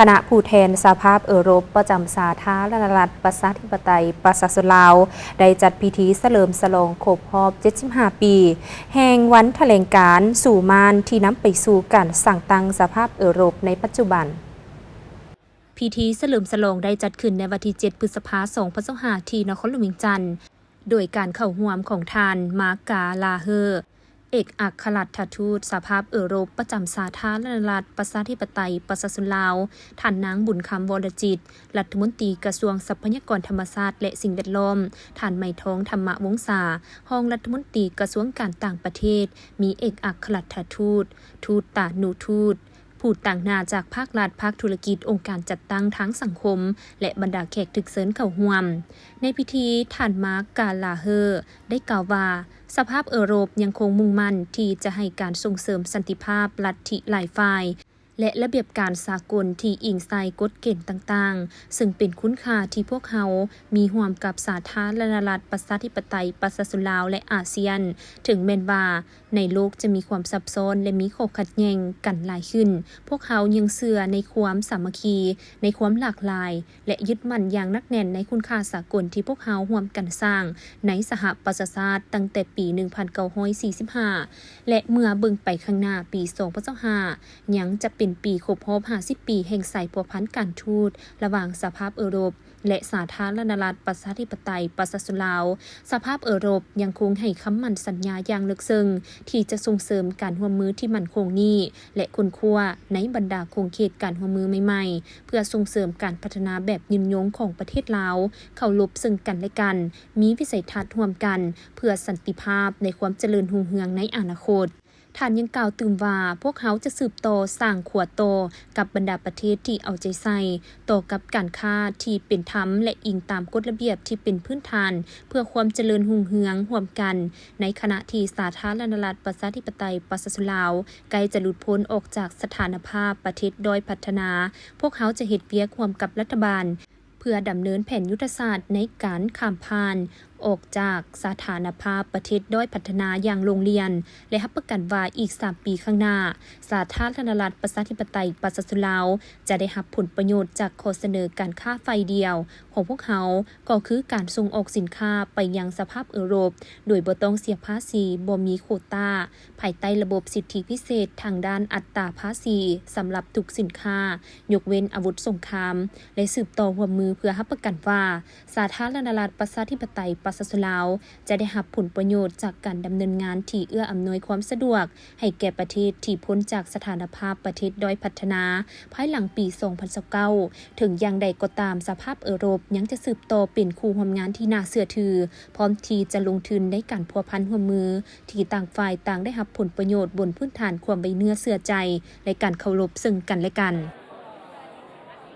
ຄະນະຜູ້ແທນສະພາບເອີຣົບປະຈຳສາທາລະນະລັດ ປະຊາທິປະໄຕ ປະຊາຊົນລາວ ໄດ້ຈັດພິທີສະເຫຼີມສະຫຼອງຄົບຮອບ ເຈັດສິບຫ້າ ປີ ແຫ່ງວັນຖະແຫຼງການສູ່ມ່ານ ທີ່ນຳໄປສູ່ການສ້າງຕັ້ງສະພາບເອີຣົບໃນປັດຈຸບັນ. ພິທີສະເຫຼີມສະຫຼອງໄດ້ຈັດຂຶ້ນໃນວັນທີ ເຈັດ ພຶດສະພາ ສອງພັນຊາວຫ້າ ທີ່ນະຄອນຫຼວງວຽງຈັນ, ໂດຍການເຂົ້າຮ່ວມຂອງທ່ານ ມາກ ກາລາເຮີ ເອກອັກຄະລັດຖະທູດສະພາບເອີຣົບປະຈຳສາທາລະນະລັດ ປະຊາທິປະໄຕ ປະຊາຊົນລາວ, ທ່ານນາງ ບຸນຄຳ ວໍລະຈິດ ລັດຖະມົນຕີກະຊວງຊັບພະຍາກອນທຳມະຊາດ ແລະ ສິ່ງແວດລ້ອມ, ທ່ານ ໄມທອງ ທຳມະວົງສາ ຮອງລັດຖະມົນຕີກະຊວງການຕ່າງປະເທດ, ມີເອກອັກຄະລັດຖະທູດ, ທູດຕານຸທູດ, ຜູ້ຕາງໜ້າຈາກພາກລັດ, ພາກທຸລະກິດ, ອົງການຈັດຕັ້ງທາງສັງຄົມ ແລະ ບັນດາແຂກຖືກເຊີນເຂົ້າຮ່ວມ. ໃນພິທີ, ທ່ານ ມາກ ກາລາເຮີ ໄດ້ກ່າວວ່າ, ສະພາບເອີຣົບຍັງຄົງມຸ່ງໝັ້ນທີ່ຈະໃຫ້ການສົ່ງເສີມສັນຕິພາບລັດທິຫຼາຍຝ່າຍ ແລະ ລະບຽບການສາກົນທີ່ອີງໃສ່ກົດເກນຕ່າງໆ, ເຊິ່ງເປັນຄຸນຄ່າທີ່ພວກເຮົາມີຮ່ວມກັບສາທາລະນະລັດ ປະຊາທິປະໄຕ ປະຊາຊົນລາວ ແລະ ອາຊຽນ. ເຖິງແມ່ນວ່າ ໃນໂລກຈະມີຄວາມຊັບຊ້ອນ ແລະ ມີຂໍ້ຂັດແຍ່ງກັນຫຼາຍຂຶ້ນ, ພວກເຮົາຍັງເຊື່ອໃນຄວາມສາມັກຄີ, ໃນຄວາມຫຼາກຫຼາຍ ແລະ ຍຶດໝັ້ນຢ່າງໜັກແໜ້ນໃນຄຸນຄ່າສາກົນທີ່ພວກເຮົາຮ່ວມກັນສ້າງໃນສະຫະປະຊາຊາດຕັ້ງແຕ່ປີໜຶ່ງພັນເກົ້າຮ້ອຍສີ່ສິບຫ້າ ແລະ ເມື່ອເບິ່ງໄປຂ້າງໜ້າ, ປີສອງພັນຊາວຫ້າ ຍັງຈະເປັນປີຄົບຮອບຫ້າສິບປີແຫ່ງສາຍພົວພັນການທູດລະຫວ່າງສະພາບເອີຣົບ ແລະ ສາທາລະນະລັດ ປະຊາທິປະໄຕ ປະຊາຊົນລາວ. ສະພາບເອີຣົບຍັງຄົງໃຫ້ຄຳໝັ້ນສັນຍາຢ່າງເລິກເຊິ່ງ ທີ່ຈະສົ່ງເສີມການຮ່ວມມືທີ່ໝັ້ນຄົງນີ້ ແລະ ຄົ້ນຄວ້າໃນບັນດາຂົງເຂດການຮ່ວມມືໃໝ່ໆ ເພື່ອສົ່ງເສີມການພັດທະນາແບບຍືນຍົງຂອງປະເທດລາວ, ເຄົາລົບເຊິ່ງກັນແລະກັນ, ມີວິໄສທັດຮ່ວມກັນເພື່ອສັນຕິພາບ ແລະ ຄວາມຈະເລີນຮຸ່ງເຮືອງໃນອະນາຄົດ. ທ່ານຍັງກ່າວຕື່ມວ່າ, ພວກເຮົາຈະສືບຕໍ່ສ້າງຂົວຕໍ່ກັບບັນດາປະເທດທີ່ເອົາໃຈໃສ່ຕໍ່ກັບການຄ້າທີ່ເປັນທຳ ແລະ ອີງຕາມກົດລະບຽບທີ່ເປັນພື້ນຖານເພື່ອຄວາມຈະເລີນຮຸ່ງເຮືອງຮ່ວມກັນ, ໃນຂະນະທີ່ສາທາລະນະລັດ ປະຊາທິປະໄຕ ປະຊາຊົນລາວ ໃກ້ຈະຫຼຸດພົ້ນອອກຈາກສະຖານະພາບປະເທດດ້ອຍພັດທະນາ. ພວກເຮົາຈະເຮັດວຽກຮ່ວມກັບລັດຖະບານ ເພື່ອດຳເນີນແຜນຍຸດທະສາດໃນການຂ້າມຜ່ານອອກຈາກສະຖານະພາບປະເທດດ້ອຍພັດທະນາຢ່າງໂລ່ງລ່ຽນ ແລະ ຮັບປະກັນວ່າອີກສາມປີຂ້າງໜ້າ, ສາທາລະນະລັດ ປະຊາທິປະໄຕ ປະຊາຊົນລາວ ຈະໄດ້ຮັບຜົນປະໂຫຍດຈາກຂໍ້ສະເໜີການຄ້າຝ່າຍດຽວຂອງພວກເຮົາ, ກໍຄືການສົ່ງອອກສິນຄ້າໄປຍັງສະພາບເອີຣົບ ໂດຍບໍ່ຕ້ອງເສຍພາສີ, ບໍ່ມີໂຄຕາ, ພາຍໃຕ້ລະບົບສິດທິພິເສດທາງດ້ານອັດຕາພາສີສຳລັບທຸກສິນຄ້າ, ຍົກເວັ້ນອາວຸດສົງຄາມ ແລະ ສືບຕໍ່ຮ່ວມມືເພື່ອຮັບປະກັນວ່າ ສາທາລະນະລັດ ປະຊາທິປະໄຕ ປະຊາຊົນລາວ ຈະໄດ້ຮັບຜົນປະໂຫຍດຈາກການດຳເນີນງານທີ່ເອື້ອອຳນວຍຄວາມສະດວກໃຫ້ແກ່ປະເທດທີ່ພົ້ນຈາກສະຖານະພາບປະເທດດ້ອຍພັດທະນາ ພາຍຫຼັງປີສອງພັນຊາວເກົ້າ. ເຖິງຢ່າງໃດກໍຕາມ, ສະພາບເອີຣົບຍັງຈະສືບຕໍ່ເປັນຄູ່ຮ່ວມງານທີ່ໜ້າເຊື່ອຖື, ພ້ອມທີ່ຈະລົງທຶນໃນການພົວພັນຮ່ວມມື ທີ່ຕ່າງຝ່າຍຕ່າງໄດ້ຮັບຜົນປະໂຫຍດບົນພື້ນຖານຄວາມໄວ້ເນື້ອເຊື່ອໃຈ ແລະ ການເຄົາລົບເຊິ່ງກັນແລະກັນ.